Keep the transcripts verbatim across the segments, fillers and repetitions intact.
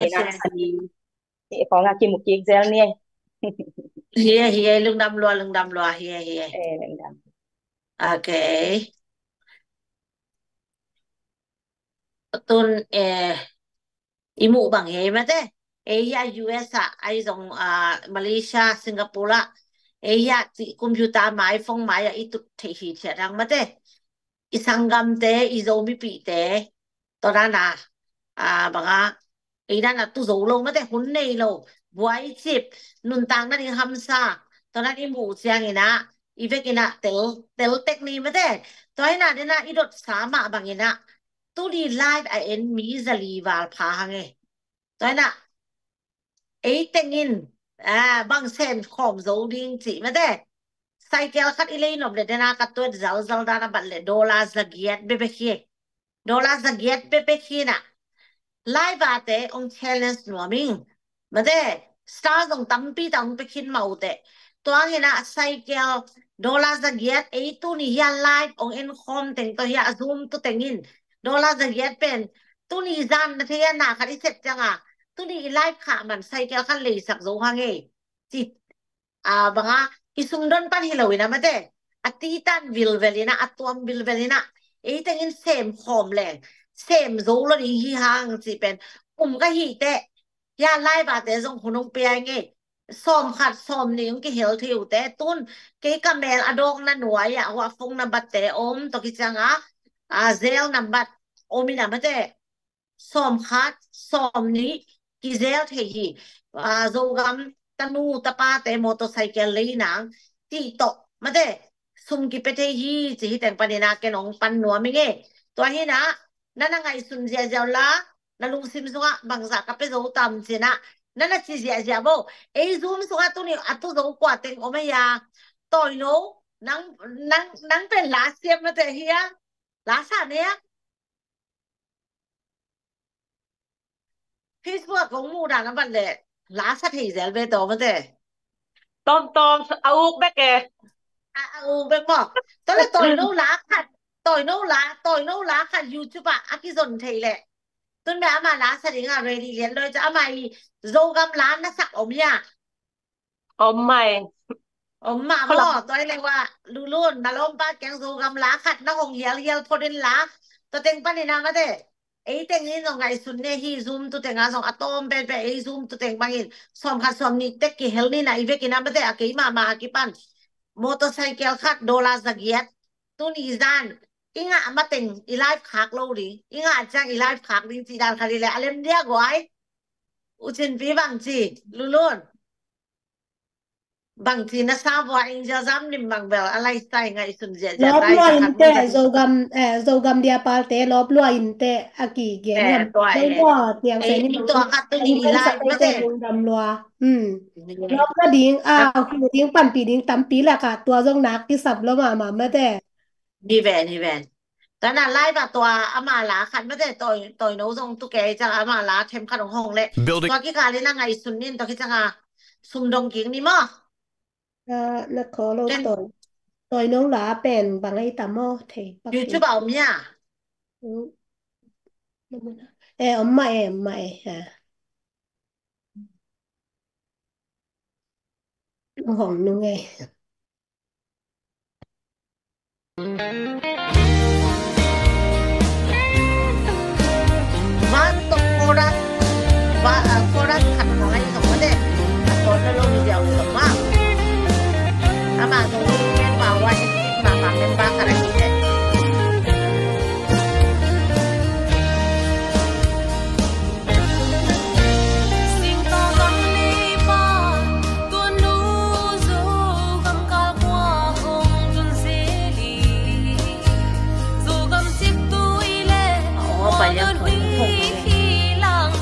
Ina sani. Ih, khong a kimu kik zel ni. Hi e, hi e, lungdam lua, lungdam lua, hi e, hi e. Eh, lungdam. Okay. Tun, eh, i muh bang hi mate. Ei hi a U S ah, ei zong, ah, Malaysia, Singapore ah. Ei hi a ti computer mai, phone mai ah i tut thei hi thiat hang mate. I sanggamte, i Zomipihte, tua dan a, ah, bang a, ei dan a tu zo lo mate, hun nei lo, buai cip, nuntak nading hamsa, tua dan i muh ciangin ah, i vekin ah tel, tel tek ni mate. Tua hi na den a i dot sa mah bangin ah, tuni live a en mi za li val pha hang e. Tua hi na, ei tengin, ah, bang sem khawm zo ding cih mate. Cycle khat i lei nop le den a ka tuat zalzal dan a bat le dollar za giat bekbek hi. Dollar za giat bekbek hi na. Live a te ong challenge nuam ing. Mate, star zong tampi ta ong pia khin mah uh teh. Tua hi na cycle dollar za giat ei tuni hi a live ong en khawm teng tua hi a Zoom tu tengin. Dollar za giat pen tuni zan na thei a na khat i sep ciang a. Tuni i live khah man cycle khat leisak zo hang e. Ci, ah, bang a, i sumdon pan hi lo in ah mate. A titan vilvel in ah, a tuam vilvel in ah. Ei tengin sem khawm leng. Sem zo lo ding hi hang ci pen. Um ka hi teh. Hi a live a te zong hun ong pia ing e. Sawm khat, sawm nih ong kihel thei uh teh. Tun, kei ka mel a dawk na nuai ah, hua phone na bat te om, tua ki ciang a, ah, zel na bat om in ah mate. Sawm khat, sawm nih, kizel thei hi. Ah, Zogam tanu tapate motorcycle lei nang, ti tawh, mate, sum kipia thei hi, ci hi teng panin ah ken ong pan nuam ing e. Tua hi na, na na ngaihsun ziahziah uh la, na lungsim sungah bangzah ka pia zo tam ci na, na na ci ziahziah bo. Ei Zoom sungah tuni a tu zo kua teng om a hi a. Toino, nang, nang, nang pen la siam mate hi a. La sa ne a. Facebook ah kong muh dan a bat le la sa thei zel ve tawh mate. Tawmtawm a uk bek e. A, a uk bek maw. Tua le Toino la khat, Toino la, Toino la khat YouTube ah a kizon thei le. Tun be ama la sa ding a ready lian loi ca ama i Zogam la na sak om hi a. Om mai. Om mah maw, tua hi leh ua, Lulun, na lawmpa kiang Zogam la khat na hong hialhial phot in la, tua teng panin ah mate. Ei tengin zong ngaihsun ne hi, Zoom tu teng ah zong a tawm penpen, ei Zoom tu teng bangin, sawm khat sawm nih tek kihel ni na i vekin ah mate, a kei mahmah a kipan. Motorcycle khat, dollar za giat, tuni zan, i ngah mateng, i live khak lo ding, i ngah ciang i live khak ding, ci dan khat hi leh, a lem dia guai, U Cin Pi bang ci, Lulun. Bangci na sa vua ing zia zam nim bang bel a lai sai ngaihsun zia zia. Lawp lua in te, Zogam, eh, Zogam dia pal te lawp lua in te a ki gen. Eh, tua eh. Lawp lua tiang sai nim. Tua khat tu ni lai ma te. Lungdam lua. Hmm. Lawp na ding a hu ding panpi ding tampi la ka tua zong nak kisap lo mama ma te. Ni ven, ni ven. Tana live ah tua ama la khat mate, Toy, Toino zong tu kei ciang ama la them khat hong hong le. Tua kikal in a ngaihsun nin tua ki ciang a sum dong kik ni maw. Na kho lo Toy. Toino la pen bang ai tam maw thei pak. YouTube ah om ya. Eh, om ma e, om ma e. Hong nung e. Van tawh chorus, va, ah, chorus khat khawng ahi zong mate. A tawlna lo mi ziau hi zong mah. Amah zong member, member khat ahi teh. Singkung gam leipa, tuanu Zogam kalkua hong tun zel hi. Zogam ciptui le, aw, pai liang tuan hong hi lang.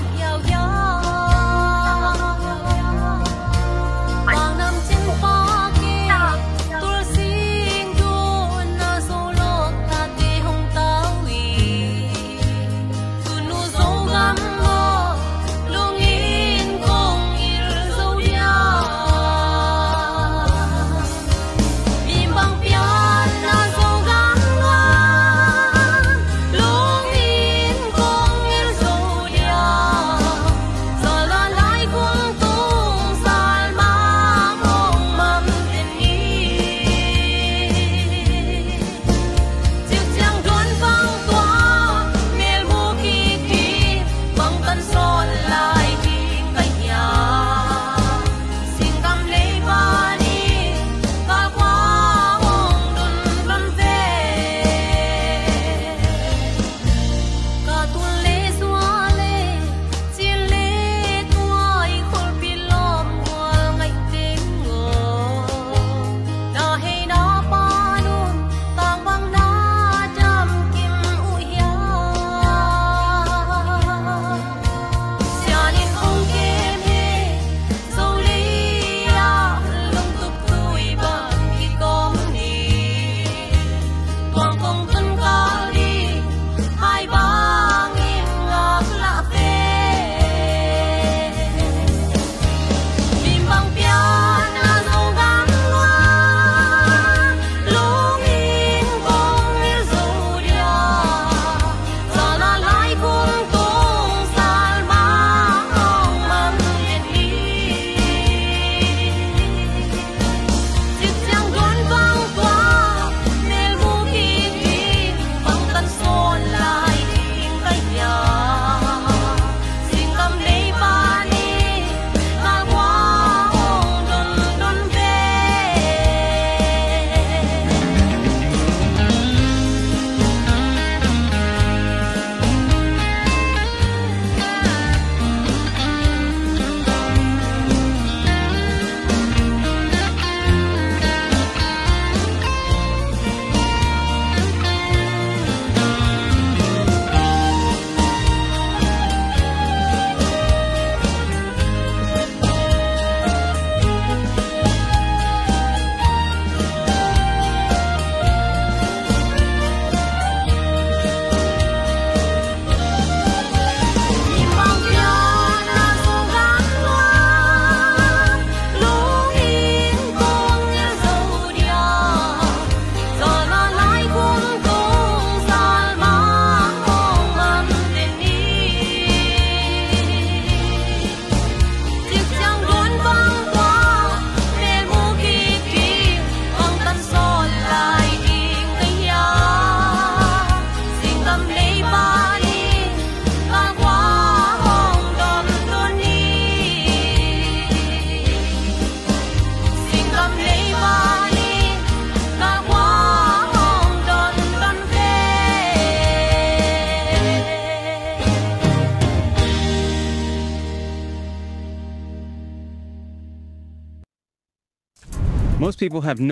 Most people have no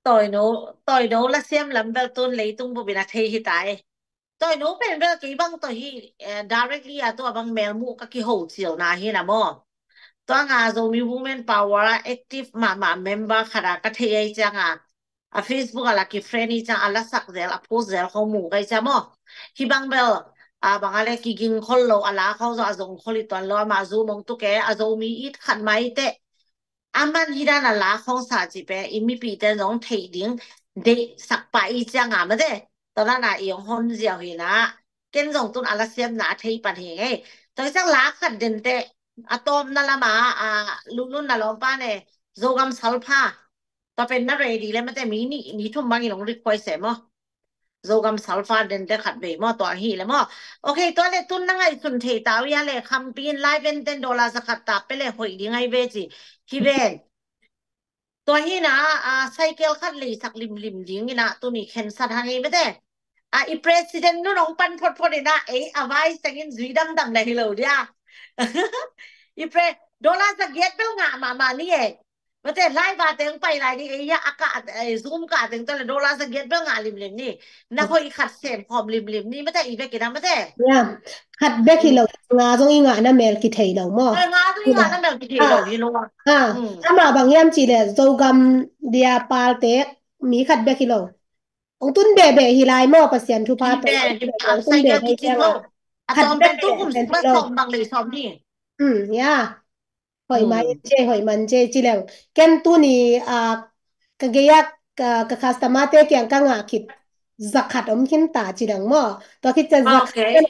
Tawino, tawino la siam lam bel tun leitung bupin a thei hi ta e. Tawino pen bel kei bang tawh hi, eh, directly a tua bang melmuh ka kiho cilna hi na maw. Tua nga Zomi Women Power a active mahmah member khat a ka thei ai cianga a Facebook a la ki friend i ciang a la sak zel a post zel khong mu kai cia maw. Hi bang bel a bang a le kiging khol lo a la khong zo a zong khol i tuan lo ama zu mong tu ke a Zomi it khat mai te. A man hi dan a la khong sa ci pe i mipi ten zong thei ding deih sak pa i cianga ma de. Tua dan a i ong hon ziau hi na. Ken zong tun a la siam na a thei pan hi ngei. Tua i ciang la khat den te a tawm na lama a lunun na lawmpa ne Zogam Salpha. Tua pen na ready le mate mi ni, mi thum bangin ong request e maw. Zogam Salpha den te khat vei maw, tua hi le maw. Ok, tua le tun na ngaihsun thei ta uh ia le khampi in live en ten dollar sa khat ta pe le hoih ding ai ve ci. Hi ven. Tua hi na, a, cycle khat leisak limlim ding ina tuni khensat hang i mate. A, i president nun ong pan photphot ina, ei, a vai sengin zui damdam le hi lo dia. I pre, dollar sa giat bel ngah mahmah ni e. Mate, live a teng pai lai ni, ei, a ka, eh, Zoom ka teng tale dollar sa giat bel ngah limlim ni. Na hoih khat sem khawm limlim ni, mate, i bek ina, mate. Ya, khat bek hi lo, nga zong i ngah na mel ki thei lo maw. Nga zong i ngah na mel ki thei lo hi lo. Ha, ama bang hiam ci le, Zogam dia pal tek, mi khat bek hi lo. Ong tun bebe hi lai maw, Pasian thupha tawh. Ong tun bebe hi lai. A tawm pen tu kum sawm bang lei sawm ni. Hmm, ya. Hoih man ce, hoih man ce ci leng. Ken tuni, a, ka gei a, ka, ka customer te kiang ka ngah khit zakhat om khin ta ci dang maw. Tua khit ciang zakhat